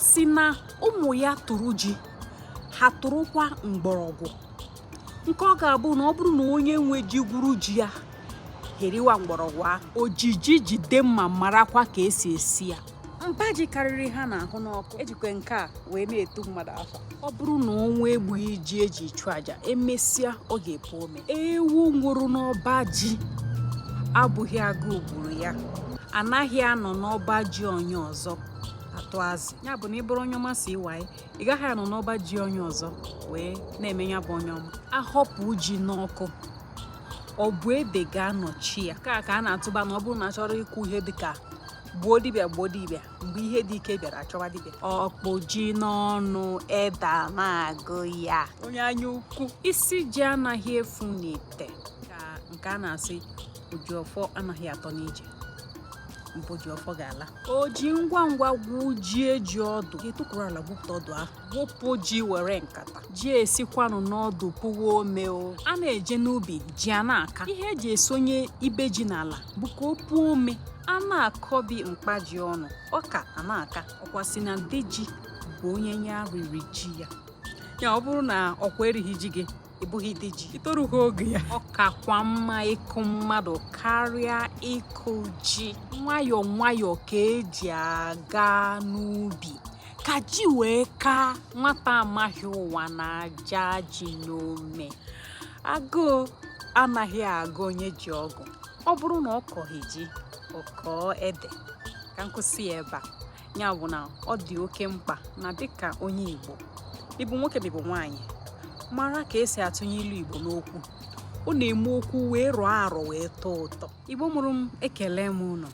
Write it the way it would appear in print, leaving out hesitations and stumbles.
Ọkwa sị na ụmụ ya tụrụ ji, ha tụrụkwa mgbọrọgwụ, nke ọ ga-abụ na ọ bụrụ na onye nwe ji gwuru ji ya, ha eriwa mgbọrọgwụ ahụ. Ojiji jide mma marakwa ka esi esi ya. Mba ji karịrị ha na-ahụ n'ọkụ. Ejikwa nke a wee na-etu mmadụ afa. Ọ bụrụ na ọnwụ egbughị ji eji chụọ aja, emesịa ọ ga-epu ome. Ewu nwụrụ n'ọba ji abụghị agụụ gburu ya. Anaghị anọ n'ọba ji onye ọzọ atụ azị. Ya bụ na ị bụrụ onye ọma CY, ị gaghị anọ n'ọba ji onye ọzọ wee na-eme ya bụ onye ọma. Ahọpụ ji n'ọkụ, ọ bụ ede ga-anọchi ya. Nke a ka a na-atụba na ọ bụrụ na a chọrọ ikwu ihe dịka gbuo dibịa, gbuo dibịa, mgbe ihe dị ike bịara achọwa dibịa. Ọkpụ ji n'ọnụ, ede a na-agụ ya. Onye anya ukwu. Isi ji anaghị efu n'ite. Ka nke a na-asị oji ọfọ anaghị atọ n'ije mbụ ji ọfọ ga-ala. O ji ngwa ngwa gwuo ji eji ọdụ ga-etukwuru ala gwupụta ọdụ ahụ. Wụpụ ji were nkata. Ji esikwanụ n'ọdụ pụwa ome o. A na-eje n'ubi, ji a na-aka. Ihe eji esonye ibe ji n'ala bụ ka o puo ome. A na-akọbi mkpa ji ọnụ, ọka a na-aka. Ọkwa sị na di ji bụ onye ya riri ji ya. Ya ọ bụrụ na ọkwa erighị ji gị, ị bụghị di ji, i torughị oge ya. Ọ kakwa mma ịkụ mmadụ karịa ịkụ ji. Nwayọọ nwayọọ ka eji aga n'ubi ka ji wee kaa. Nwata amaghị ụwa na-aja ji n'ome. Agụụ anaghị agụ onye ji ọgụ. Ọ bụrụ na ọ kọghị ji, ọ kọọ ede. Ka m kwụsị ya ebe a. Ya bụ na ọ dị oke mkpa na dịka onye Igbo, ị bụ nwoke ma ị bụ nwaanyị, mara ka esi atụnye ilu Igbo n'okwu. Ọ na-eme okwu wee rọọ arọ wee tọọ ụtọ. Igbo mụrụ m, ekele m unu.